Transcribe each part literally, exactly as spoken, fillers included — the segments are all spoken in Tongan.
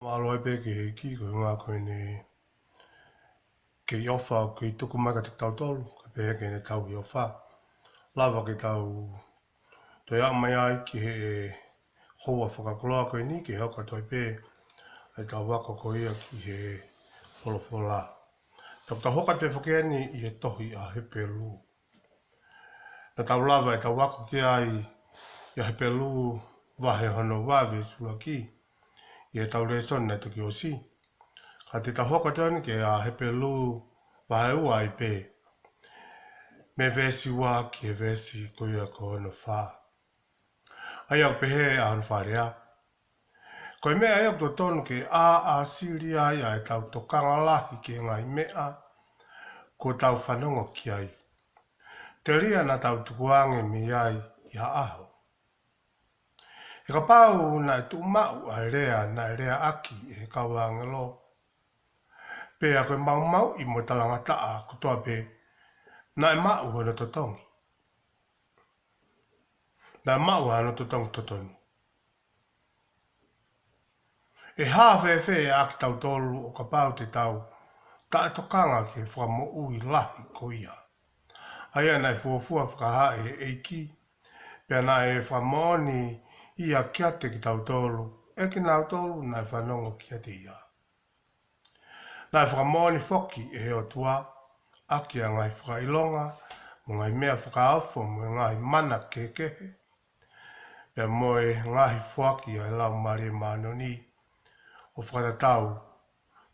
Mālō ai pē ki he ʻEiki, ko e ngā ko eni kei ʻofa, kei tuku mai kiate kitautolu, kae pehē ki heʻene tauhi ʻofa. Lava ke tau toe aʻu mai ai ki he houa fakakoloa ko eni, ke hoko atu ai pē ʻetau ako ko ia ki he folofola. Tau tau hoko atu foki eni ʻi he tohi ʻa Hepelū. Naʻa tau lava ʻetau ako ki ai ʻia Hepelū vahe hono ua veesi ʻuluaki ʻi heʻetau lēsoni naʻe toki ʻosi. Ka te tau hoko atu eni ki he Hepelū vahe ua ai pē, mei he veesi ua ki he veesi ko ia ko hono fā. ʻA ia ʻoku pehē ʻa hono fakalea: Ko e meʻa ia ʻoku totonu ke ʻāsili ai ʻa ʻetau tokanga lahi ki he ngaahi meʻa kuo tau fanongo ki ai, telia naʻa tau tukuange mei ai ʻi ha ʻaho. He kapau naʻe tuʻumaʻu ʻa e lea naʻe leaʻaki ʻe he kau ʻāngelo, pea ko e maumauʻi mo e talangataʻa kotoa pē, naʻe maʻu hono totongi. Naʻe maʻu hono totongi totonu. ʻE hā fēfē ʻa kitautolu ʻo kapau te tau taʻetokanga ki he fakamoʻui lahi ko ia, ʻa ia naʻe fuofua fakahā ʻe he ʻEiki, pea naʻe fakamoʻoni ia kiate kitautolu ʻe kinautolu naʻe fanongo kiate ia? Naʻe fakamoʻoni foki ʻe he ʻOtua ʻaki ʻa e ngaahi fakaʻilonga mo e ngaahi meʻa fakaofo mo e ngaahi mana kehekehe, pea mo e ngaahi foaki ʻa e Laumālie Māʻoniʻoni, ʻo fakatatau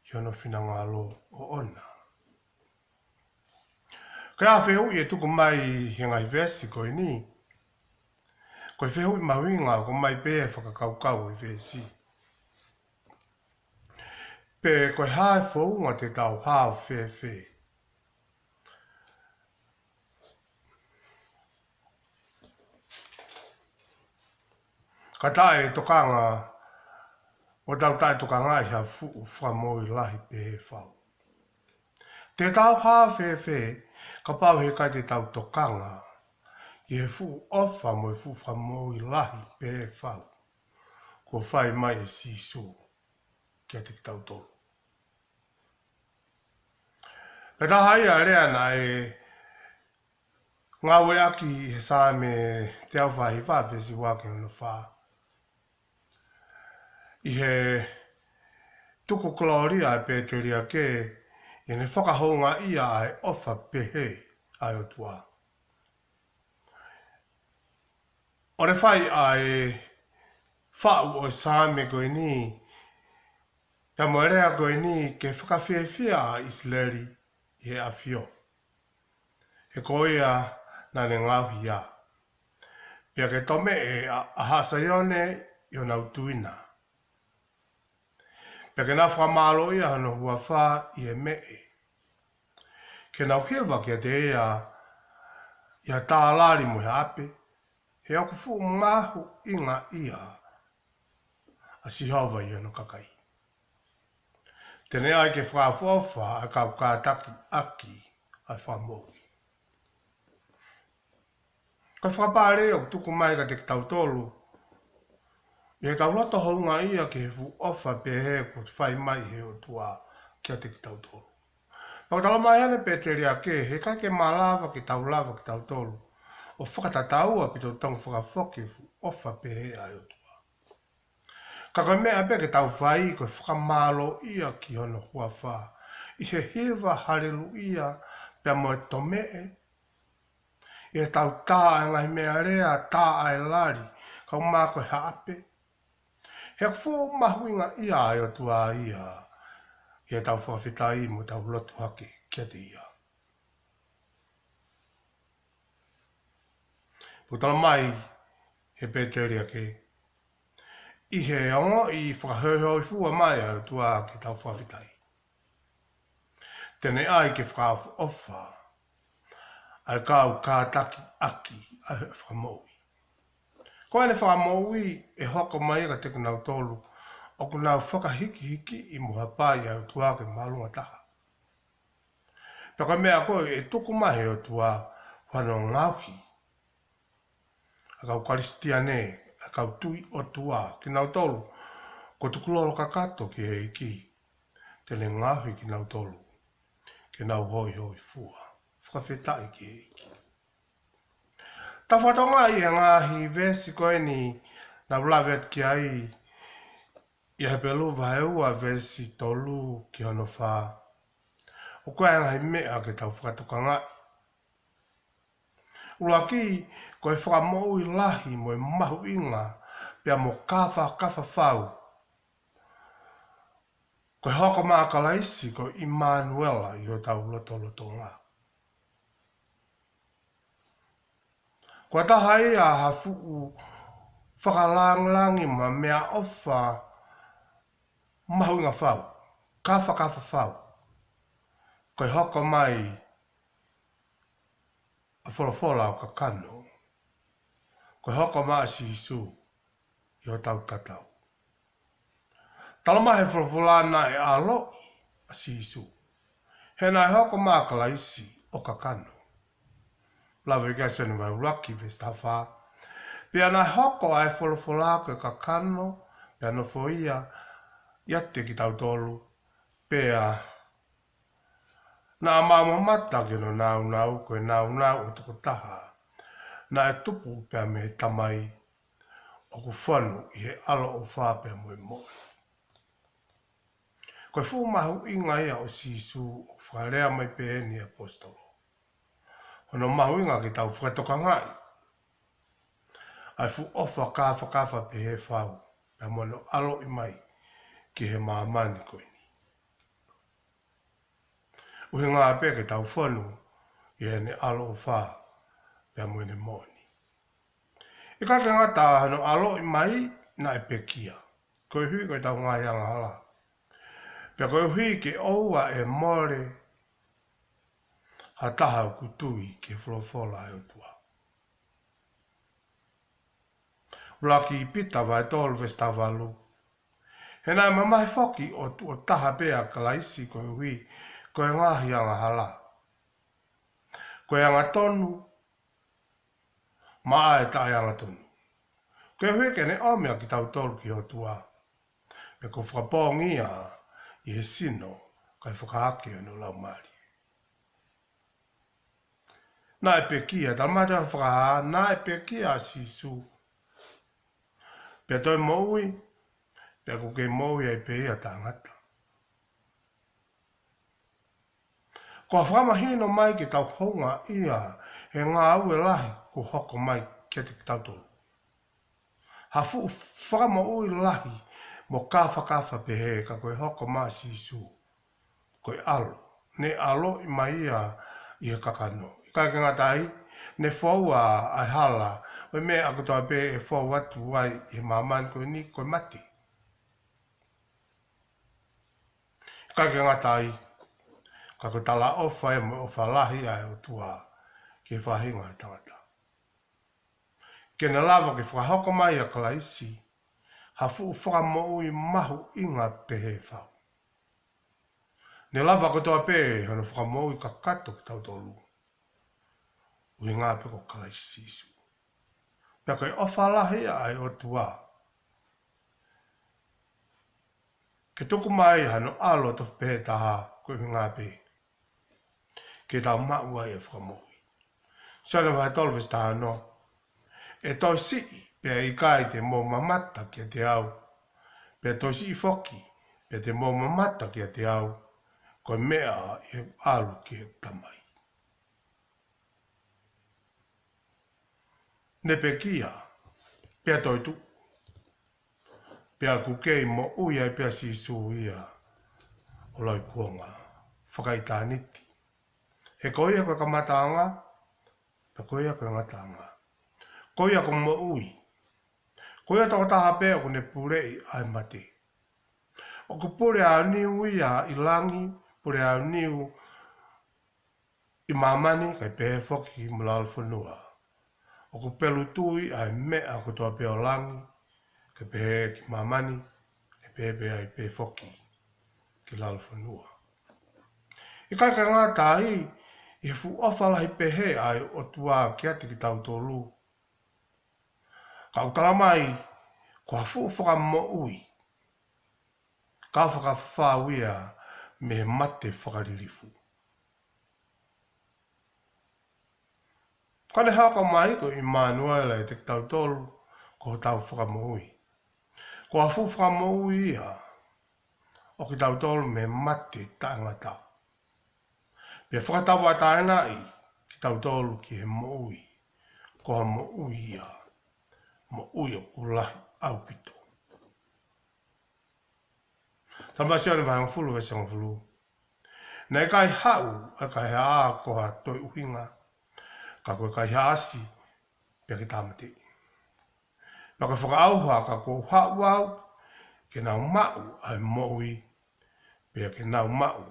ki hono finangalo ʻoʻona. Ko e fehuʻi ʻe tuku mai he ngaahi veesi ko eni, ko e fehuʻi mahuʻinga, ʻoku ʻomai pē ʻe he fakakaukau ʻo e veesi. Pe ko e hā e founga te tau hao fēfē? Ka taʻetokanga, ʻo tau taʻetokanga ʻi ha fuʻu fakamoʻui lahi pehē fau. Te tau hao fēfē kapau he ʻikai te tau tokanga ki he fuʻu ʻofa mo e fuʻu fakamoʻui lahi pehē fau kuo fai mai ʻe Sīsū kiate kitautolu? Pea taha ia ʻa e lea naʻe ngāueʻaki ʻi he Saame teau fā hiva veesi ua ki hono fā, ʻi he tuku kolōlia ʻa e pēteliake, ʻi heʻene fakahoungaʻia ʻa e ʻofa pehē ʻa e ʻOtua. ʻO ne fai ʻa e faʻu ʻo e Saame ko eni, pea mo e lea ko eni ke fakafiefia ʻa ʻIsileli ʻi he ʻAfio, he ko ia naʻa ne ngaohi ia, pea ke tomeʻe ʻa, ʻa haʻa Saione ʻi honau tuʻi na, pea ke nau fakamālōʻia hono huafa ʻi he meʻe, ke nau hiva kiate ia ʻi ha tālali mo e haʻape, he ʻoku fuʻu mahuʻingaʻia ʻa Sihova ʻi hono kakai. Te ne ʻai ke fakaʻofoʻofa ʻa e kau kātaki ʻaki ʻa e fakamoʻui. Ko e fakapale ʻoku tuku mai kiate kitautolu, ʻi heʻetau loto houngaʻia ki he fuʻu ʻofa pehē kuo fai mai ʻe he ʻOtua kiate kitautolu. Pea ʻoku talamai ʻe he pēteliake, he ʻikai ke malava ke tau lava kitautolu ʻo fakatataua pe totongi fakafoki e fuʻu ʻofa pehē ʻa e ʻOtua. Ka ko e meʻa pē ke tau fai ko e fakamālōʻia ki hono huafa ʻi he hiva haleluʻia pea mo e tomeʻe, ʻi heʻetau tā ʻa e ngaahi meʻalea, tā ʻa e lali, kaeʻumaʻā ko e haʻape. He ʻoku fuʻu mahuʻingaʻia ʻa e ʻOtua ia ʻi heʻetau fakafetaʻi mo ʻetau lotu hake kiate ia. Pea ʻoku talamai ʻe he pēteliake, ʻi he ongoʻi fakahōifua mai ʻa e ʻOtua ki heʻetau fakafetaʻi, te ne ʻai ke fakaʻofoʻofa ʻa e kau kātaki ʻaki ʻa e fakamoʻui. Ko ʻene fakamoʻui ʻe hoko mai kiate kinautolu ʻoku nau fakahikihikiʻi mo hapai ʻa e ʻOtua ke māʻolunga taha. Pea ko e meʻa ko ē ʻe tuku mai ʻe he ʻOtua, ko hono ngaohi ʻa e kau Kalisitiane, ʻa e kau tui ʻOtua, kinautolu Ko e tukulolo kakato ki he ʻEiki, te ne ngaohi kinautolu ke nau hoihoifua. Fakafetaʻi ki he ʻEiki. Tau fakatokangaʻi e ngaahi veesi ko eni naʻa ku lave atu ki ai, ʻi he Hepelū vahe ua veesi tolu ki hono fā. ʻOku ʻi ai e ngaahi meʻa ke tau fakatokangaʻi. ʻUluaki, ko e fakamoʻui lahi mo e mahuʻinga pea mo e kafakafa fau, ko e hoko mai ʻa Kalaisi ko ʻImanuela ʻi hotau lotolotonga. Ko e taha ia ha fuʻu fakalāngilangi mo e meʻaʻofa mahuʻinga fau, kafakafa fau, ko e hoko mai ʻa e folofola ʻo kakano. Ko e hoko mai ʻa Sīsū ʻi hotau tatau. Talamai ʻe he folofola naʻe ʻaloʻi ʻa Sīsū, he naʻe hoko mai ʻa Kalaisi ʻo kakano. Lave ki ai Sione vahe ʻuluaki veesi taha fā. Pea naʻe hoko ʻa e folofola ko e kakano, pea nofo ia ʻiate kitautolu, pea naʻa mau mamata ki hono nāunau, ko e nāunau ʻo e tokotaha naʻe tupu pea mei he Tamai, ʻoku fonu ʻi he ʻaloʻofa pea mo e moʻoni. Ko e fuʻu mahuʻinga ia ʻo Sīsū ʻoku fakalea mai pē ʻe he ʻaposetolo. Hono mahuʻinga ke tau fakatokangaʻi ʻa e fuʻu ʻofa kafakafa pehē fau, pea mo hono ʻaloʻi mai ki he māmani ko eni. ʻUhinga pē ke tau fonu ʻi heʻene ʻaloʻofa pea mo ʻene moʻoni. ʻIkai ke ngata hono ʻaloʻi mai, naʻe pekia, koeʻuhi ko ʻetau ngaahi angahala, pea koeʻuhi ke ʻoua ʻe mole ha taha ʻoku tui ki he folofola ʻa e ʻOtua. ʻUluaki Pita vahe tolu veesi taha valu. He naʻe mamahi foki ʻo tuʻo taha pē ʻa Kalaisi koeʻuhi ko e ngaahi angahala, ko e angatonu maʻa e taʻeangatonu, koeʻuhi ke ne ʻomi ʻa kitautolu ki he ʻOtua, pea kuo fakapoongi ia ʻi he sino, kae fakahake hono laumālie. Naʻe pekia, talamai ʻe he fakahā, naʻe pekia ʻa Sīsū, pea toe moʻui, pea ʻoku kei moʻui ai pē ia taʻengata. Ko e fakamahino mai ke tau houngaʻia he ngāue lahi kuo hoko mai kiate kitautolu. Ha fuʻu fakamoʻui lahi mo kafakafa pehē, ka ko e hoko mai ʻa Sīsū, ko e ʻAlo, ne ʻaloʻi mai ia ʻi he kakano. ʻIkai ke ngata ai, ne foua ʻa e hala ʻo e meʻa kotoa pē ʻe fou atu ai ʻi he māmani ko eni, ko e mate. ʻIkai ke ngata ai, ka ko e talaʻofa ia mo e ʻofa lahi ʻa e ʻOtua ki he faʻahinga ʻo e tangata, ke ne lava ke fakahoko mai ʻa Kalaisi ha fuʻu fakamoʻui mahuʻinga pehē fau. Ne lava kotoa pē hono fakamoʻui kakato kitautolu, ʻuhinga pē ko Kalaisi Sīsū. Pea ko e ʻofa lahi ia ʻa e ʻOtua ke tuku mai hano ʻAlo tofu pē taha, ko e ʻuhinga pē ke tau maʻu ai e fakamoʻui. Sione vahe tolu veesi taha ono. ʻE toe siʻi, pea ʻikai te mou mamata kiate au. Pea toe siʻi foki, pea te mou mamata kiate au. Ko e meʻa ʻi heʻeku ʻalu ki heʻeku Tamai. Ne pekia, pea toetuʻu. Pea ʻoku kei moʻui ai pē ʻa Sīsū ia ʻo lauikuonga fakaʻitāniti. He ko ia ko e kamataʻanga, pea ko ia ko e ngataʻanga. Ko ia ko e moʻui. Ko ia tokotaha pē ʻoku ne puleʻi ʻa e mate. ʻOku pule aoniu ia ʻi langi, pule aoniu ʻi māmani, kae pehē foki mo lalo fonua. ʻOku pelutui ʻa e meʻa kotoa pē ʻo langi, kae pehē ki māmani, kae pehē pē ai pē foki ki lalo fonua. ʻIkai ke ngata ai, ʻi he fuʻu ʻofa lahi pehē ʻa e ʻOtua kiate kitautolu, ka ʻoku talamai ko ha fuʻu fakamoʻui Ka fakafau ia mei he mate fakalilifu. Ka ne hoko mai ko ʻImanuela ʻiate kitautolu, ko hotau fakamoʻui. Ko ha fuʻu fakamoʻui ia ʻo kitautolu mei he mate taʻengata. Pea fakatauʻatāinaʻi kitautolu ki he moʻui. Ko ha moʻui ia, moʻui ʻoku lahi ʻaupito. Talamai ʻe Sione vahe hongofulu veesi hongofulu: Naʻe ʻikai haʻu ʻa e kaihaʻa ko ha toe ʻuhinga, ka ko e kaihaʻasi, pea ke tāmateʻi. Pea ko e fakaʻauha, ka kuo u haʻu au ke nau maʻu ʻa e moʻui, pea ke nau maʻu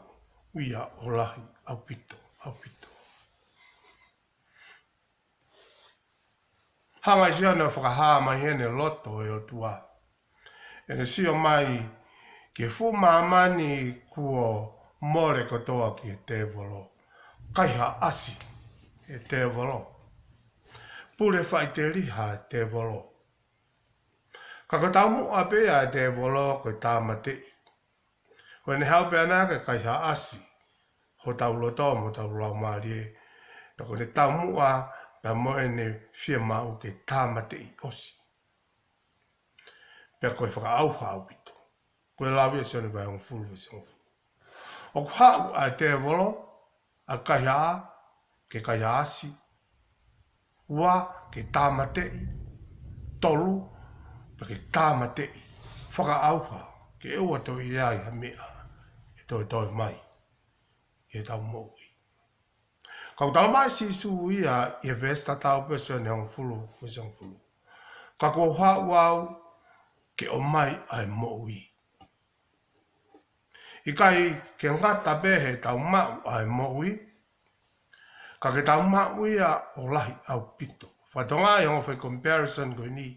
ia ʻo lahi ʻaupito, ʻaupito. Hanga ʻe Sione ʻo fakahā mai heni e loto ʻo e ʻOtua. ʻEne sio mai ki he fuʻu māmani kuo mole kotoa ki he tēvolo. Kaihaʻasi ʻe he tēvolo. Pule faʻiteliha ʻe he tēvolo. Ka ko e taumuʻa pē ʻa e tēvolo ko e tāmateʻi. Ko ʻene haʻu pē ʻana ke kaihaʻasi hotau loto mo hotau laumālie. Pea ko ʻene taumuʻa, pea mo ʻene fiemaʻu ke tāmateʻi ʻosi. Pea ko e fakaʻauha ʻaupito. Ko e lau ia ʻa Sione vahe hongofulu veesi hongofulu. ʻOku haʻu ʻa e tēvolo, ʻa e kaihaʻa, ke kaihaʻasi. Ua, ke tāmateʻi. Tolu, pea ke tāmateʻi. Fakaʻauha, ke ʻoua toe ʻi ai ha meʻa ʻe toetoe mai ʻi heʻetau moʻui. Ka ʻoku talamai ʻe Sīsū ia ʻi he veesi tatau pē ʻo Sione hongofulu, veesi hongofulu: Ka kuo u haʻu au ke ʻomai ʻa e moʻui. ʻIkai ke ngata pē heʻetau maʻu ʻa e moʻui, ka ke tau maʻu ia ʻo lahi ʻaupito. Fakatonga ʻi he ongo foʻi comparison ko eni,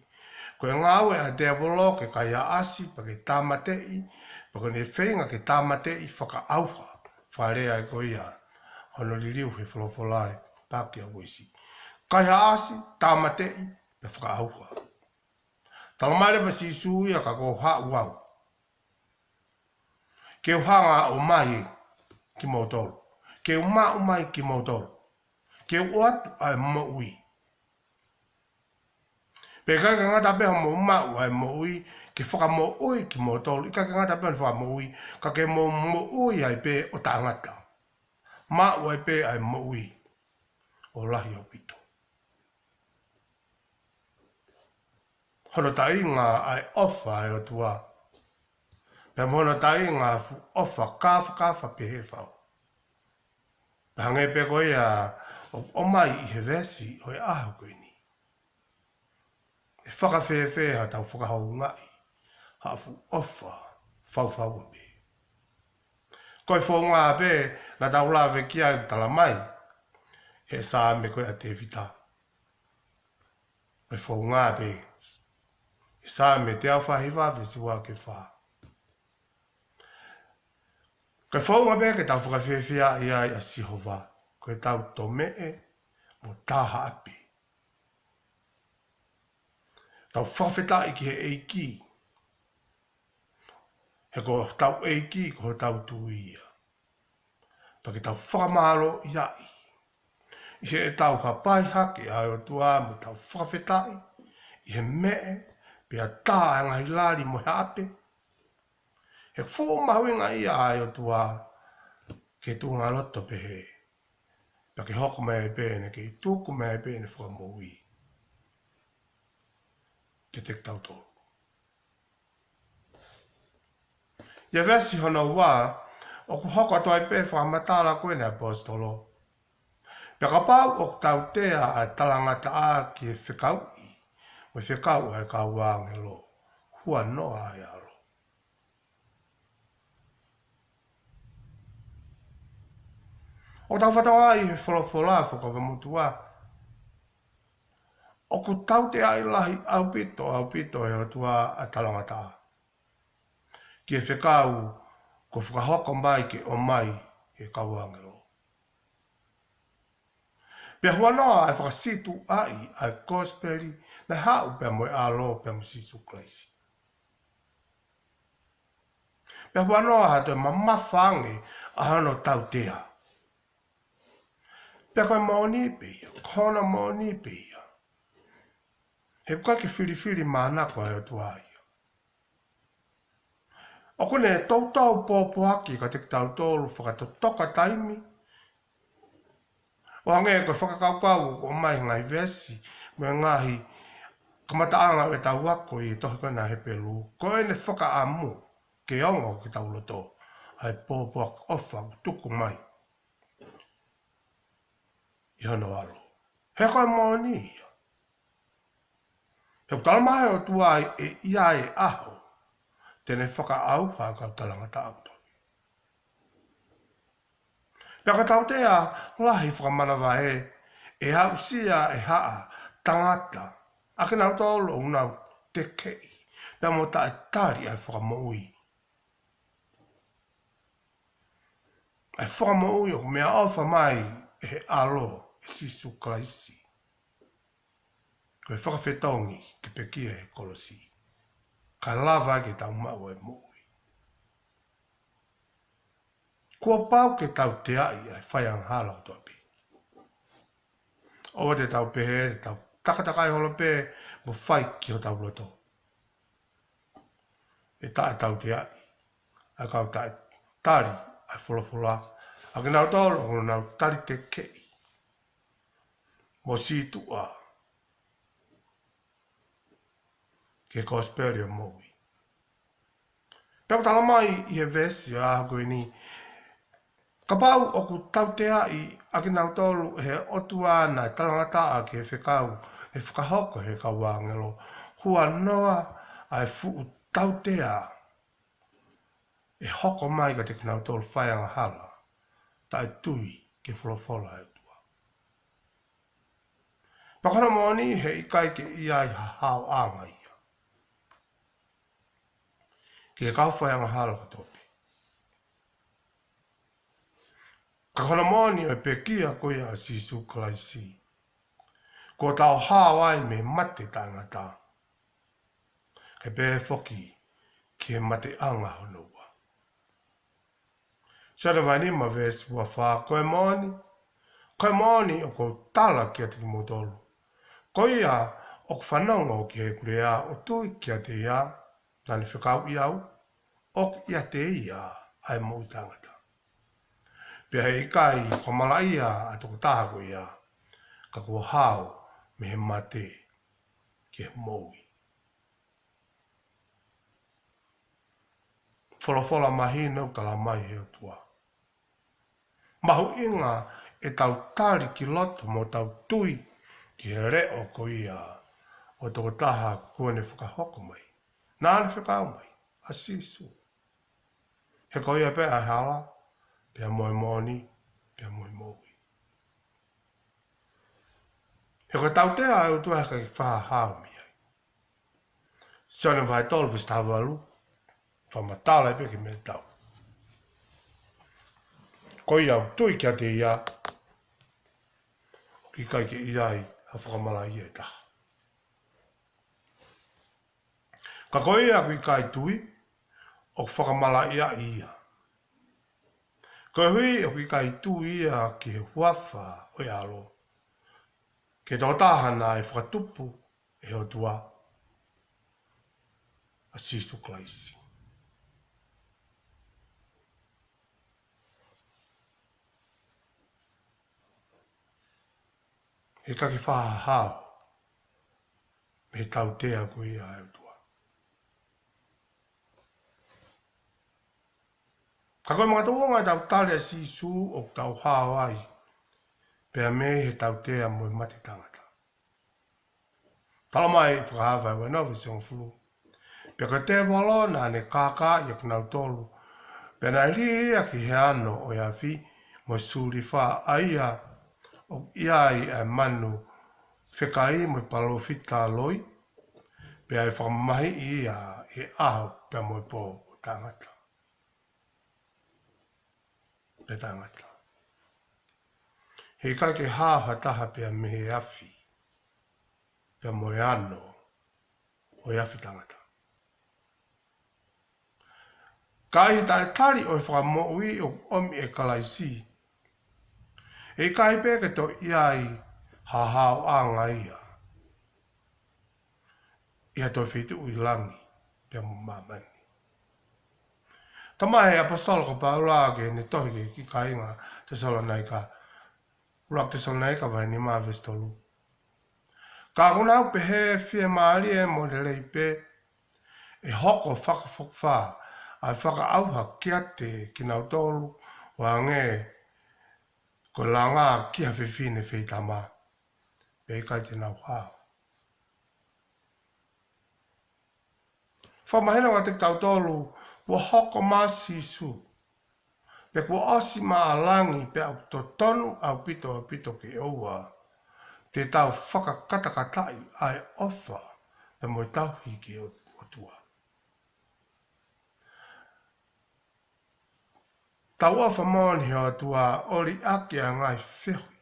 ko e ngāue ʻa e tēvolo ke kaihaʻasi, pea ke tāmateʻi, pea ko ʻene feinga ke tāmateʻi, fakaʻauha. Fakalea ē ko ia hono liliu he folofola ʻa e paaki ʻa Uesi. Kaihaʻasi, tāmateʻi, pea fakaʻauha. Talamai leva ʻe Sīsū ia, ka kuo u haʻu au ke u hanga ʻo ʻomai kimoutolu. Ke u maʻu mai kimoutolu. Ke u ʻoatu ʻa e moʻui. Pea ʻikai ke ngata pē hoʻomou maʻu ʻa e moʻui, ke fakamoʻui kimoutolu. ʻIkai ke ngata pē hono fakamoʻui, ka ke mou moʻui ai pē ʻo taʻengata. Maʻu ai pē ʻa e moʻui ʻo lahi ʻaupito. Hono taʻinga ʻa e ʻofa ʻa e ʻOtua. Pea mo hono taʻinga ʻa e fuʻu ʻofa kāfakafa pehē fau. Pea hangē pē ko ia ʻoku ʻomai ʻi he veesi ʻo e ʻaho ko eni. ʻE fakafēfē haʻatau fakahoungaʻi ha fuʻu ʻofa faufaua pē. Ko e founga pē naʻa tau lave ki ai, talamai ʻe he Saame ko ia ʻa Tēvita. Ko e founga pē, ʻi he Saame teau fā hiva veesi ua ki he fā. Ko e founga pē ke tau fakafēfēʻi ai ʻa Sihova, ko ʻetau tomeʻe mo tā haʻape. Tau fakafetaʻi ki he ʻEiki. He ko hotau ʻEiki, ko hotau Tuʻi ia. Pea ke tau fakamālōʻiaʻi ʻi heʻetau hapai hake ʻa e ʻOtua mo tau fakafetaʻi ʻi he meʻe, pea tā ʻa e ngaahi lali mo e haʻape. He fuʻu mahuʻinga ia ʻa e ʻOtua ki he tuʻunga loto pehē. Pea ke hoko mai ai pē ʻene kei tuku mai ai pē ʻene fakamoʻui kiate kitautolu. ʻI he veesi hono ua, ʻoku hoko atu ai pē fakamatala ko eni ʻa e ʻaposetolo. Pea kapau ʻoku tautea ʻa e talangataʻa ki he fekauʻi mo e fekau ʻa e kau ʻāngelo, huanoa ʻa e ʻAlo. ʻOku tau fakatokangaʻi he folofola Fuakava Motuʻa, ʻoku tauteaʻi lahi ʻaupito, ʻaupito ʻe he ʻOtua ʻa e talangataʻa ki he fekau kuo fakahoko mai ke ʻomai ʻe he kau ʻāngelo. Pea huanoa ʻa e fakasītuʻaʻi ʻa e kosipeli naʻe haʻu pea mo e ʻAlo pea mo Sīsū Kalaisi. Pea huanoa ha toe mamafa ange ʻa hono tautea. Pea ko e moʻoni pē ia, ko hono moʻoni pē ia. He ʻoku ʻikai ke filifili mānako ʻa e ʻOtua ia. ʻOku ne toutou pōpoaki kiate kitautolu fakatotoka taimi. ʻO hangē ko e fakakaukau ʻoku ʻomai he ngaahi veesi, mo e ngaahi kamataʻanga ʻo ʻetau ako ʻi he tohi ko ena Hepelū, ko ʻene fakaʻamu ke ongo ki hotau loto ʻa e pōpoaki ʻofa ʻoku tuku mai ʻi hono ʻAlo. He ko e moʻoni ia. He ʻoku talamai ʻe he ʻOtua ʻe ʻi ai e ʻaho te ne fakaʻauha ʻa e kau talangataʻa ʻoku tohi. Pea ko e tautea lahi fakamanavahē, ʻe aʻusia ʻe he haʻa tangata ʻa kinautolu ʻoku nau tekeʻi pea mo taʻetali ʻa e fakamoʻui. ʻA e fakamoʻui ʻoku meʻaʻofa mai ʻe he ʻAlo, ʻe Sīsū Kalaisi. Ko e fakafetongi ke pekia he kolosi, kae lava ke tau maʻu e moʻui. Kuo pau ke tauteaʻi ʻa e faiangahala kotoa pē. ʻOua te tau pehē, te tau takatakai holo pē mo fai ki hotau loto. ʻE taʻetauteaʻi ʻa e kau taʻetali ʻa e folofola, ʻa kinautolu ʻoku nau tali tekeʻi mo sītuʻa ki he kosipeli ʻo e moʻui. Pea ʻoku talamai ʻi he veesi ʻa ko eni, kapau ʻoku tauteaʻi ʻa kinautolu ʻe he ʻOtua naʻe talangataʻa ki he fekau ʻe fakahoko ʻe he kau ʻāngelo, huanoa ʻa e fuʻu tautea ʻe hoko mai kiate kinautolu faiangahala taʻetui ki he folofola ʻa e ʻOtua. Pea ko hono moʻoni he ʻikai ke ʻi ai ha haoʻanga ia ki he kau faiangahala kotoa pē. Ka ko hono moʻoni ʻo e pekia ko ia ʻa Sīsū Kalaisi, kuo tau hao ai mei he mate taʻengata, kae pehē foki ki he mateʻanga hono ua. Sione vahe nima veesi ua fā, ko e moʻoni, ko e moʻoni ʻoku ou tala kiate kimoutolu, ko ia ʻoku fanongo ki heʻeku lea ʻo tui kiate ia naʻa ne fekauʻi au, ʻoku ʻiate ia ʻa e moʻui taʻengata. Pea he ʻikai fakamalaʻia ʻa e tokotaha ko ia, ka kuo hao mei he mate ki he moʻui. Folofola mahino ʻoku talamai ʻe he ʻOtua. Mahuʻinga ʻetau tali ki loto mo tau tui ki he leʻo ko ia ʻo e tokotaha kuo ne fakahoko mai, naʻa ne fekau mai, ʻa Sīsū. He ko ia pē ʻa e hala, pea mo e moʻoni, pea mo e moʻui. He ko e tautea ʻa e ʻOtua he ʻikai ke fakahao mei ai. Sione vahe tolu veesi taha valu, fakamatala pē ki he meʻa ʻe taha. Ko ia ʻoku tui kiate ia, ʻoku ʻikai ke ʻi ai ha fakamalaʻia ʻe taha. Ka ko ia ʻoku ʻikai tui, ʻoku fakamalaʻiaʻi ia, koeʻuhi ʻoku ʻikai tui ia ki he huafa ʻo e ʻAlo, ki he tokotaha naʻe fakatupu ʻe he ʻOtua, ʻa Sīsū Kalaisi. He ʻikai ke fakahao mei he tautea ko ia ʻa e ʻOtua. Ka ko e makatuʻunga ʻetau tali ʻa Sīsū ʻoku tau hao ai pea mei he tautea mo e mate taʻengata. Talamai ʻe Fakahā vahe ua noa veesi hongofulu: Pea ko e tēvolo naʻa ne kākaaʻi ʻa kinautolu, pea naʻe lī ia ki he ano ʻo e afi mo e sulifa, ʻa ia ʻoku ʻi ai ʻa e manu fekai mo e palōfita loi, pea ʻe fakamamahiʻi ia ʻi he ʻaho pea mo e pō ʻo taʻengata pea taʻengata. He ʻikai ke hao ha taha pea mei he afi, pea mo e ano ʻo e afi taʻengata. Ka ʻi he taʻetali ʻo e fakamoʻui ʻoku ʻomi ʻe Kalaisi, ʻe ʻikai pē ke toe ʻi ai ha haoʻanga ia ʻi ha toe feituʻu ʻi langi pea mo māmani. Talamai ʻe he ʻaposetolo ko Paula ki heʻene tohi ki he kāinga Tesalonaika, ʻuluaki Tesalonaika vahe nima veesi tolu: Ka ʻoku nau pehē fiemālie mo lelei pē, ʻe hoko fakafokifā ʻa e fakaʻauha kiate kinautolu ʻo hangē ko e langa ki ha fefine feitama, pea ʻikai te nau hao. Fakamahino kiate kitautolu, kuo hoko mai ʻa Sīsū, pea kuo ʻosi mai ʻa langi, pea ʻoku totonu ʻaupito, ʻaupito ke ʻoua te tau fakakatakataʻi ʻa e ʻofa pea mo e tauhi ki he ʻOtua. Tau ʻofa moʻoni he ʻOtua ʻo liʻaki ʻa e ngaahi feohi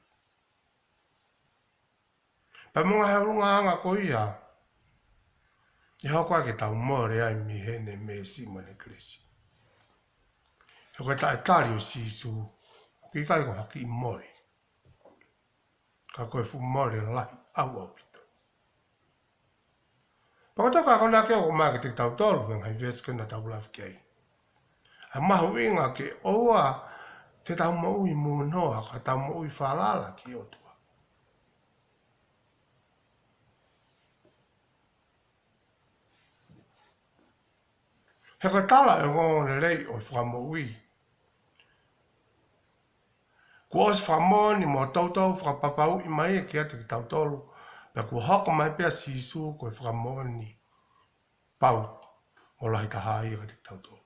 pea mo e ngaahi ʻulungaanga ko ia ʻe hoko ai ke tau mole ai mei heʻene meesi mo ʻene kelesi. He ko e taʻetali ʻo Sīsū, ʻoku ʻikai ko ha kiʻi mole, ka ko e fuʻu mole lahi ʻaupito. Pea ko e tokanga ko ena ke ʻomai kiate kitautolu, he ngaahi veesi ko ena naʻa tau lave ki ai, ʻa e mahuʻinga ke ʻoua te tau moʻui mūnoa, ka tau moʻui falala ki he ʻOtua. He ko e tala ʻo e ongoongolelei ʻo e fakamoʻui, kuo ʻosi fakamoʻoni mo toutou fakapapauʻi mai kiate kitautolu, pea kuo hoko mai pē ʻa Sīsū ko e fakamoʻoni pau mo lahi taha ia kiate kitautolu.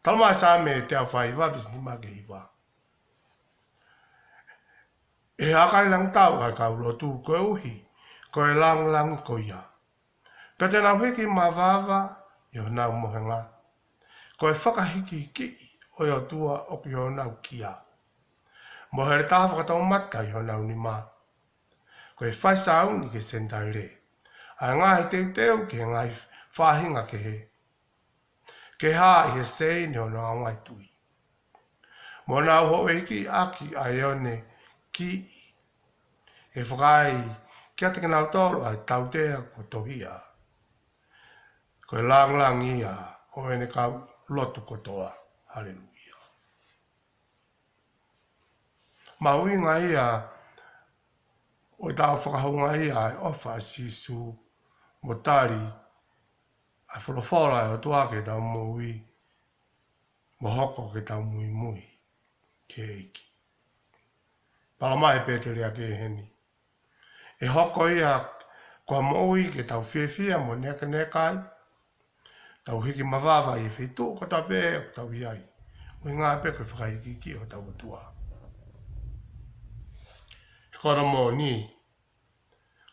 Talamai ʻe Saame teau fā hiva veesi nima ki he hiva: ʻE he ʻakailangitau ʻa e kau lotu, koeʻuhi ko e langilangi ko ia, pea te nau hiki mavava ʻi honau mohenga. Ko e fakahikihikiʻi ʻo e ʻOtua ʻoku ʻi honau kia, mo e heletā fakatoumata ʻi honau nima. Ko e fai sāuni ki he Senitaile, ʻa e ngaahi teuteu ki he ngaahi faʻahinga kehe, ke hā ʻi he seini honau ngaahi tui. Mo nau houʻeiki ʻaki ʻa ʻene kiʻi, ʻe fakaai kiate kinautolu ʻa e tautea kuo tohia. Ko e langilangi ia ʻo ʻene kau lotu kotoa. Haleluia. Mahuʻinga ia ʻo ʻetau fakahoungaʻia ʻa e ʻofa ʻa Sīsū mo tali ʻa e folofola ʻa e ʻOtua ki heʻetau moʻui, mo hoko ke tau muimui ki he ʻEiki. Talamai ʻe Pēteli ʻaki heni, ʻe hoko ia ko ha moʻui ke tau fiefia mo nekeneka ai, tau hiki mavava ʻi he feituʻu kotoa pē ʻoku tau ʻi ai, ʻuhinga pē ko e fakahikihikiʻi ʻo hotau ʻOtua. He ko hono moʻoni,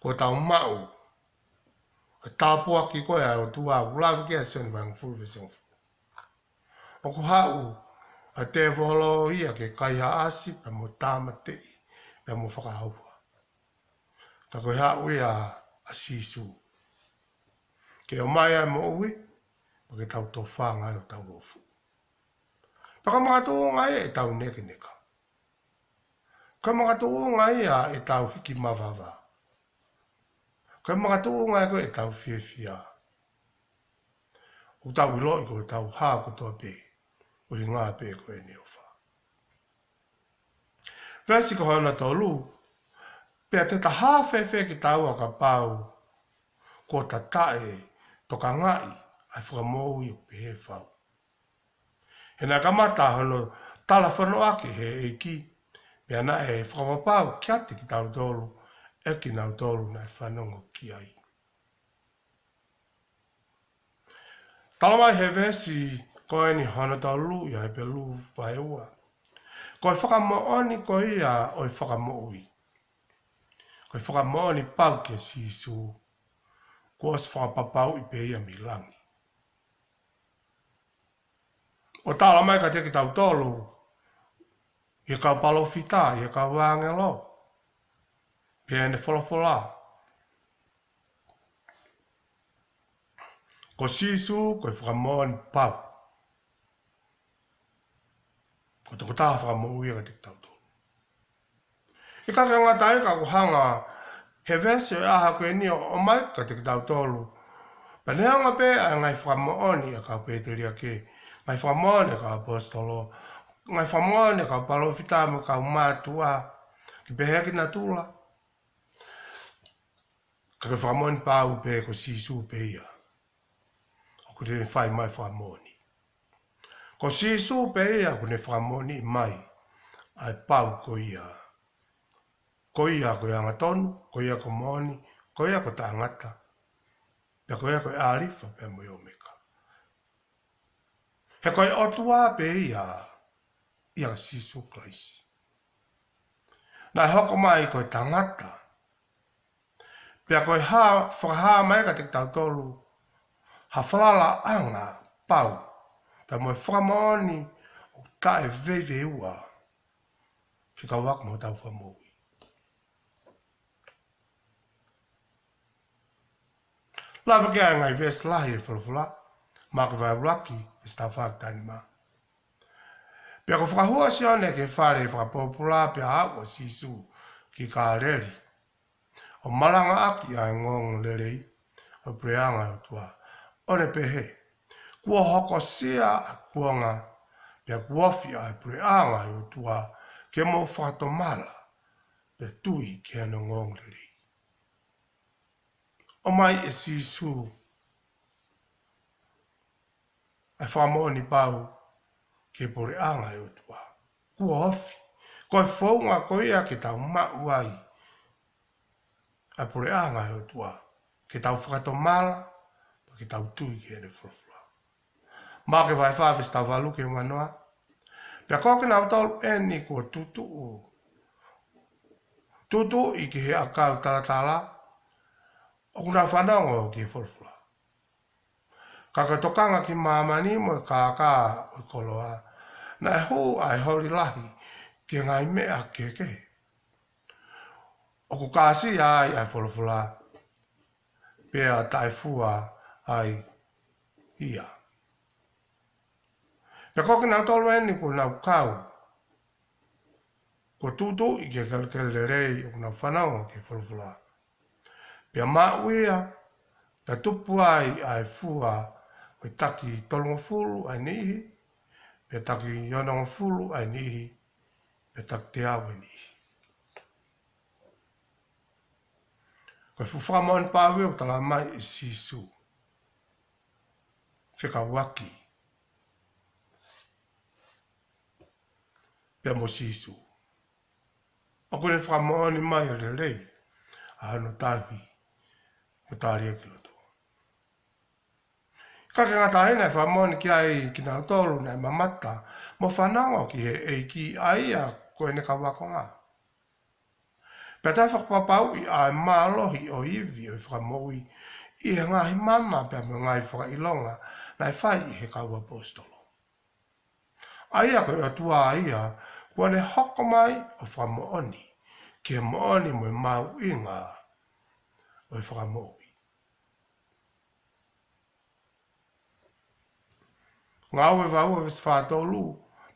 kuo tau maʻu ʻa e tāpuaki ko ē ʻa e ʻOtua, ʻoku lave ki ai ʻa Sione vahe hongofulu veesi hongofulu. ʻOku haʻu ʻa e tēvolo ia ke kaihaʻasi pea mo tāmateʻi pea mo fakaʻauha. Ka ko e haʻu ia ʻa Sīsū ke ʻomai ʻa e moʻui, pea ke tau tōfanga ai ʻo tau lofu. Pea ko e makatuʻunga ia ʻetau nekeneka. Ko e makatuʻunga ia ʻetau hiki mavava. Ko e makatuʻunga ia ko ē ʻetau fiefia. ʻOku tau ʻiloʻi ko ʻetau hao kotoa pē, ʻuhinga pē ko ʻene ʻofa. Veesi ko hono tolu: Pea te ta hā fēfē kitaua kapau kuo ta taʻetokangaʻi ʻa e fakamoʻui ʻoku pehē fau? He naʻe kamata hono talafonua ki he ʻEiki, pea naʻe fakapapau kiate kitautolu ʻe kinautolu naʻe fanongo ki ai. Talamai ʻe he veesi ko eni hono tolu ʻi he Hepelū vahe ua, ko e fakamoʻoni ko ia ʻo e fakamoʻui, ko e fakamoʻoni pau kia Sīsū, kuo ʻosi fakapapauʻi pē ia mei langi. ʻO talamai kiate kitautolu ʻi he kau palōfita, ʻi he kau ʻāngelo, pea ʻene folofola, Ko Sīsū ko e fakamoʻoni pau. Ko e tokotaha fakamoʻui ia kiate kitautolu. ʻIkai ke ngata ai ka ʻoku hanga he veesi ʻo e ʻaho ko eni ʻo ʻomai kiate kitautolu. Pea neongo pē ʻa e ngaahi fakamoʻoni ʻa e kau pēteliake, ngaahi fakamoʻoni ʻa e kau ʻaposetolo, ngaahi fakamoʻoni ʻa e kau palōfita mo e kau mātuʻa, ke pehē ki natula. Ka ko e fakamoʻoni pau pē ko Sīsū pē ia ʻoku ne fai mai fakamoʻoni. Ko Sīsū pē ia ʻoku ne fakamoʻoni mai ʻa e pau ko ia. Ko ia ko e angatonu, ko ia ko e moʻoni, ko ia ko e taʻengata. Pea ko ia ko e ʻAlifa pea mo e ʻOmeka. He ko e ʻOtua pē ia, ia ko Sīsū Kalaisi. Naʻe hoko mai ko e tangata. Pea ko e hā, fakahā mai kiate kitautolu ha falalaʻanga pau, pea mo e fakamoʻoni ʻoku taʻeveiveiua fekauʻaki mo hotau Fakamoʻui. Lave ki ai e ngaahi veesi lahi ʻo e folofola, Maʻake vahe ʻuluaki, veesi taha fā ki he taha nima. Pea kuo fakahū ʻa Sione ki he fale fakapōpula, pea haʻu ʻa Sīsū ki Kāleli, ʻo malangaʻaki ʻa e ongoongolelei ʻo e puleʻanga ʻo e ʻOtua, ʻo ne pehē, Kuo hokosia ʻa e kuonga, pea kuo ofi ʻa e puleʻanga ʻo e ʻOtua, ke mou fakatomala, pea tui ki heʻene ongoongolelei. ʻOmai ʻe Sīsū ʻa e fakamoʻoni pau ki he puleʻanga ʻo e ʻOtua. Kuo ofi. Ko e founga ko ia ke tau maʻu ai ʻa e puleʻanga ʻo e ʻOtua, ke tau fakatomala, pea ke tau tui ki heʻene folofola. Maʻake vahe fā veesi taha valu ki he ua noa. Pea ko kinautolu eni kuo tutuʻu, tutuʻi ki he ʻakau talatala, ʻoku nau fanongo ki he folofola. Ka ko e tokanga ki māmani mo e kākā ʻo e koloa, naʻe hū ʻa e holi lahi ki he ngaahi meʻa kehekehe. ʻOku kāsia ai ʻa e folofola, pea taʻefua ai ia. Pea ko kinautolu eni kuo nau kau, kuo tutuʻi ki he kelekele lelei, ʻoku nau fanongo ki he folofola. Pea maʻu ia, pea tupu ai ʻa e fua, ko e taki tolungofulu ʻa e niʻihi, pea taki onongofulu ʻa e niʻihi, pea taki teau ʻa e niʻihi. Ko e fuʻu fakamoʻoni pau ia ʻoku tala mai ʻe Sīsū. Fekauʻaki pea mo Sīsū. ʻOku ne fakamoʻoni mai ʻa e lelei ʻa hono tauhi mo tali ʻa e ki loto. Ka ke ngata ai naʻe fakamoʻoni ki ai kinautolu naʻe mamata mo fanongo ki he ʻEiki ʻa ia ko ʻene kau ākonga. Pea toe fakapapauʻi ʻa e mālohi ʻo e ivi ʻo e Fakamoʻui ʻi he ngaahi mana pea mo e ngaahi fakaʻilonga naʻe fai ʻe he kau ʻaposetolo. ʻA ia ko e ʻOtua ia, kuo ne hoko mai ʻo fakamoʻoni ki he moʻoni mo e mahuʻinga ʻo e Fakamoʻui. Ngāue vahe ua veesi fā tolu,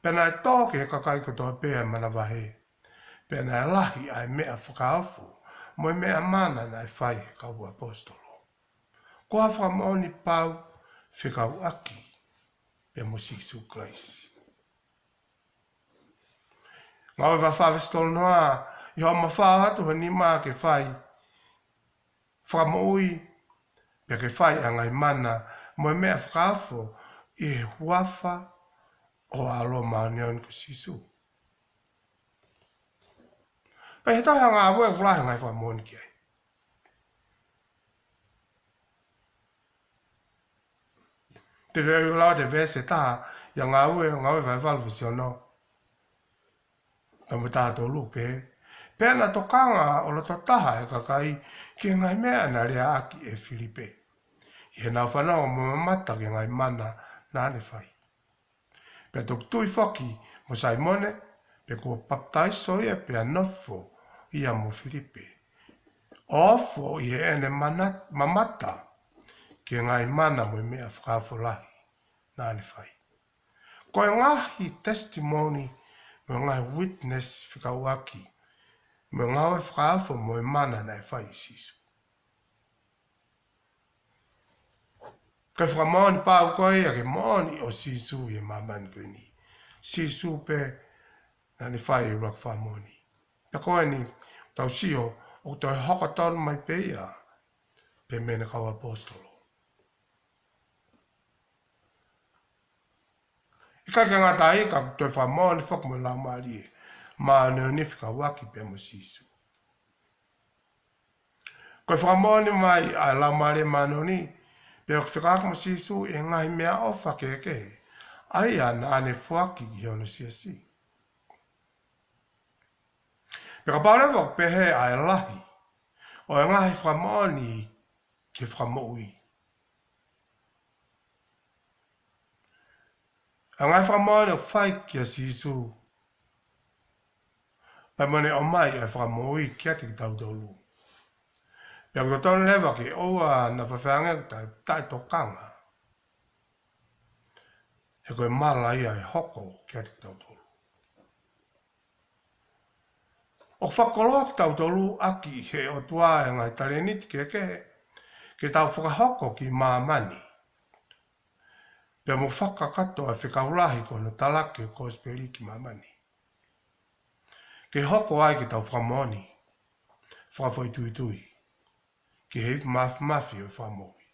pea naʻe tō ki he kakai kotoa pē ʻa e manavahē. Pea naʻe lahi ʻa e meʻa fakaofo mo e meʻa mana naʻe fai ʻe he kau ʻaposetolo. Ko ha fakamoʻoni pau fekauʻaki pea mo Sīsū Kalaisi. Ngāue vahe fā veesi tolu noa, ʻi hoʻo mafao atu ho nima ke fai fakamoʻui, pea ke fai ʻa e ngaahi mana mo e meʻa fakaofo ʻi he huafa ʻo ho ʻAlo māʻoniʻoni ko Sīsū. Pea ʻi he tohi ʻa Ngāue ʻoku lahi e ngaahi fakamoʻoni ki ai. Te u lau atu e veesi ʻe taha ʻia Ngāue, Ngāue vahe valu veesi ono. Tamu taha tolu pē. Pea naʻe tokanga ʻo loto taha e kakai ki he ngaahi meʻa naʻe leaʻaki ʻe Filipe, ʻi heʻenau fanongo mo mamata ki he ngaahi mana naʻa ne fai. Pea toki tui foki mo Saimone, pea kuo papitaiso ia pea nofo ia mo Filipe, ʻo ofo ʻi heʻene mana-, mamata ki he ngaahi mana mo e meʻa fakaofo lahi naʻa ne fai. Ko e ngaahi testimony mo e ngaahi witness fekauʻaki mo e ngāue fakaofo mo e mana naʻe fai ʻe Sīsū. Ko e fakamoʻoni pau ko ia ki he moʻoni ʻo Sīsū ʻi he māmani ko eni. Sīsū pē naʻa ne fai e ʻuluaki fakamoʻoni. Pea ko eni tau sio ʻoku toe hoko tonu mai pē ia pē mei he kau ʻaposetolo. ʻIkai ke ngata ai ka toe fakamoʻoni foki mo e Laumālie Māʻoniʻoni fekauʻaki pea mo Sīsū. Ko e fakamoʻoni mai ʻa e Laumālie Māʻoniʻoni pea ʻoku fekauʻaki mo Sīsū ʻi he ngaahi meʻaʻofa kehekehe ʻa ia naʻa ne foaki ki hono siasi. Pea kapau leva ʻoku pehē ʻa e lahi ʻo e ngaahi fakamoʻoni ki he Fakamoʻui, ʻa e ngaahi fakamoʻoni ʻoku fai kia Sīsū pea mo ʻene ʻomai ʻa e Fakamoʻui kiate kitautolu, pea ʻoku totonu leva ke ʻoua naʻa faifai ange ʻoku taʻe, taʻetokanga, he ko e mala ia ʻe hoko kiate kitautolu. ʻOku fakakoloa kitautolu ʻaki ʻe he ʻOtua e ngaahi talēniti kehekehe ke tau fakahoko ki māmani, pea mo fakakakato ʻa e fekau lahi ko hono talaki ʻo e kosipeli ki māmani, ke hoko ai ke tau fakamoʻoni fakafoʻituitui ki he ivi māfimafi ʻo e Fakamoʻui.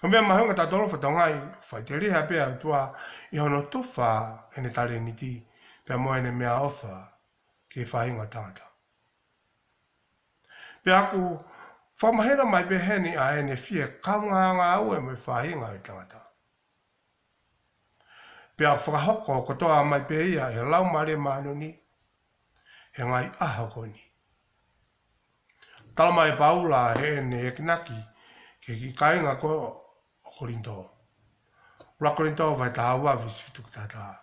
Ko e meʻa mahuʻinga tautolu fatongai, faʻiteliha pē ʻa e ʻOtua ʻi hono tufa ʻene talēniti pea mo ʻene meʻaʻofa ki he faʻahinga ʻo e tangata. Pea ʻoku fakamahino mai pē heni ʻa ʻene fie kaungāngāue mo e faʻahinga ʻo e tangata. Pea ʻoku fakahoko kotoa mai pē ia ʻe he Laumālie Māʻoniʻoni he ngaahi ʻaho ko eni. Tala mai ʻe Paula heʻene enginaki ki he kāinga ko ē ʻo Kolinitō. ʻUluaki Kolinitō vahe taha ua veesi fitu ki he taha taha.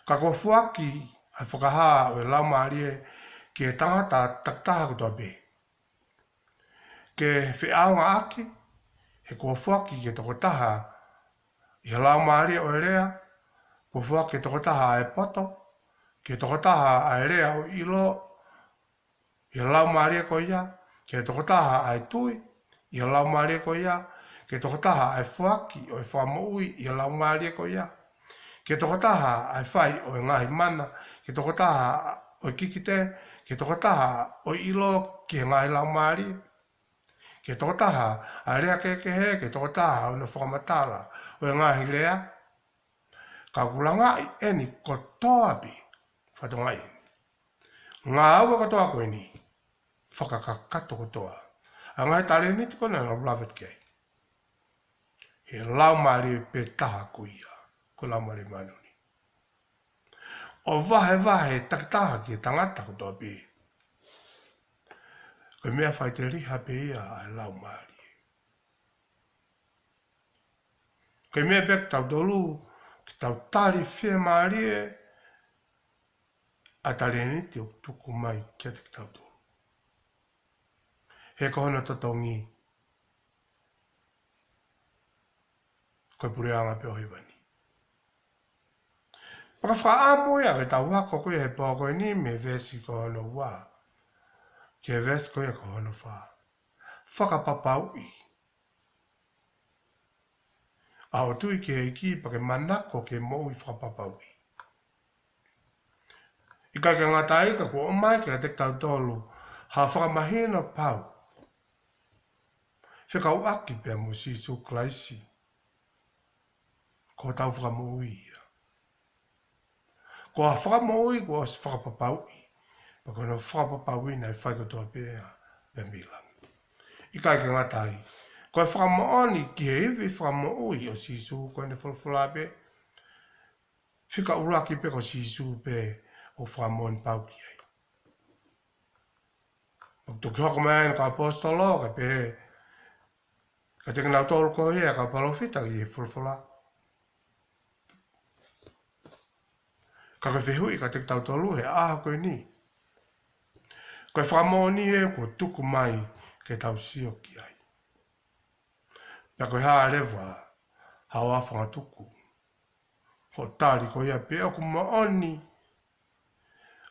Ka kuo foaki ʻa e fakahā ʻo e Laumālie ki he tangata takitaha kotoa pē. Ke feʻaongaʻaki, he kuo foaki ki he tokotaha ʻi he laumālie ʻo e lea, kuo foaki ki he tokotaha ʻa e poto, ki he tokotaha ʻa e lea ʻo e ʻilo ʻi he laumālie ko ia, ki he tokotaha ʻa e tui ʻi he laumālie ko ia, ki he tokotaha ʻa e foaki ʻo e fakamoʻui ʻi he laumālie ko ia, ki he tokotaha ʻa e fai ʻo e ngaahi mana, ki he tokotaha ʻo e kikite, ki he tokotaha ʻo e ʻilo ki he ngaahi laumālie, ki he tokotaha ʻa e lea kehekehe, ki he tokotaha ʻo hono fakamatala ʻo e ngaahi lea. Ka ʻoku langaʻi eni kotoa pē, fatongai eni. Ngāue kotoa ko eni, fakakakato kotoa ʻa e ngaahi talēniti ko ē naʻa nau lave ki ai, he Laumālie pē taha ko ia, ko e Laumālie Māʻoniʻoni. ʻO vahevahe takitaha ki he tangata kotoa pē. Ko e meʻa faʻiteliha pē ia ʻa e Laumālie. Ko e meʻa pē kiate kitautolu ke tau tali fiemālie ʻa e talēniti ʻoku tuku mai kiate kitautolu. He ko hono totongi, ko e puleʻanga pē ʻo hēvani. Pea ka fakaʻamu ia ke tau ako ko ia he pō ko eni mei he veesi ko hono ua ki he veesi ko ia ko hono fā. Fakapapauʻi. ʻA hoʻo tui ki he ʻEiki pea ke manako ke moʻui fakapapauʻi. ʻIkai ke ngata ai ka kuo ʻomai kiate kitautolu ha fakamahino pau fekauʻaki pea mo Sīsū Kalaisi. Ko hotau fakamoʻui ia. Ko e fakamoʻui kuo ʻosi fakapapauʻi. Pea ko hono fakapapauʻi naʻe fai kotoa pē ia mei langi. ʻIkai ke ngata ai, ko e fakamoʻoni ki he ivi fakamoʻui ʻo Sīsū ko ʻene folofola pē, fika ʻuluaki pē ko Sīsū pē ʻoku fakamoʻoni pau ki ai. ʻOku toki hoko mai ʻa e kau ʻaposetolo, kae pehē kiate kinautolu ko ia kau palōfita ʻi he folofola. Ka ko e fehuʻi kiate kitautolu he ʻaho ko eni, Ko e fakamoʻoni ē kuo tuku mai ke tau sio ki ai. Pea ko e hā leva haʻo afangatuku hoʻo tali ko ia pe ʻoku moʻoni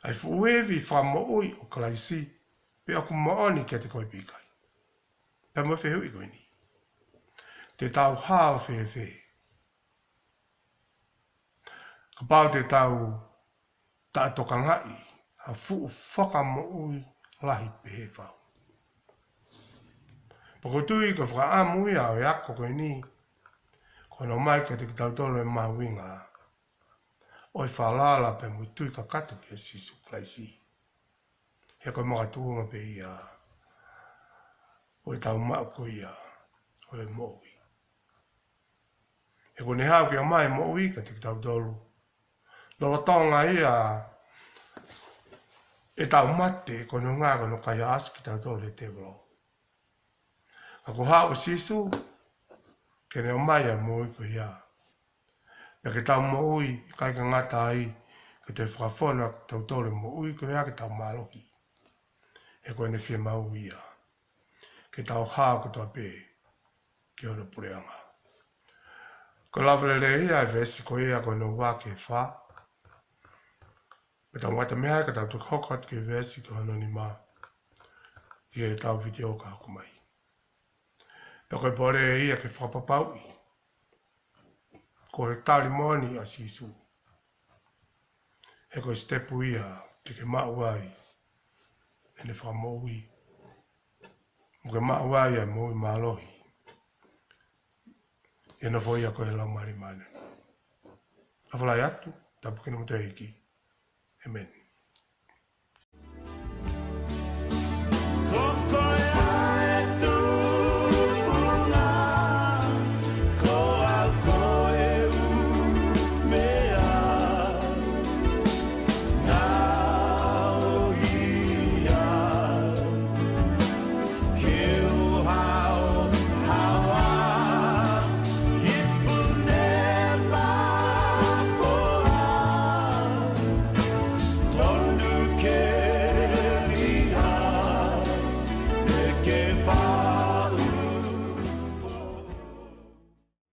ʻa e fuʻu ivi fakamoʻui ʻo Kalaisi, pe ʻoku moʻoni kiate koe pe ʻikai. Pea mo e fehuʻi ko eni: Te tau hao fēfē kapau te tau taʻetokangaʻi ha fuʻu fakamoʻui lahi pehē fau? Pea ʻoku ou tui ko e fakaʻamu ia ʻo e ako ko eni, ko hono ʻomai kiate kitautolu e mahuʻinga ʻo e falala pea mo e tui kakato kia Sīsū Kalaisi. He ko e makatuʻunga pē ia ʻo ʻetau maʻu ko ia ʻo e moʻui. He kuo ne haʻu ke ʻomai e moʻui kiate kitautolu. Lolotonga ia ʻetau mate, ko hono ʻuhinga ko hono kaihaʻasi kitautolu ʻe he tēvolo. Ka kuo haʻu ʻa Sīsū ke ne ʻomai ʻa e moʻui ko ia. Pea ke tau moʻui, ʻikai ke ngata ai, ke toe fakafonu ʻa kitautolu e moʻui ko ia ke tau mālohi. He ko ʻene fiemaʻu ia ke tau hao kotoa pē ki hono puleʻanga. Ko e lave lelei ia e veesi ko ia ko hono ua ki he fā. Pea tau ngata mei ai ka tau toki hoko atu ki he veesi ko hono nima ʻi heʻetau vitiō ka hoko mai. Pea ko e pole ia ke fakapapauʻi ko e tali moʻoni ʻa Sīsū. He ko e sitepu ia te ke maʻu ai ʻene fakamoʻui, mo ke maʻu ai ʻa e moʻui mālohi ʻi he nofo ia ko e Laumālie Māʻoniʻoni. ʻOfa lahi atu, tāpuekina kimoutolu ʻe he ʻEiki. ʻĒmeni.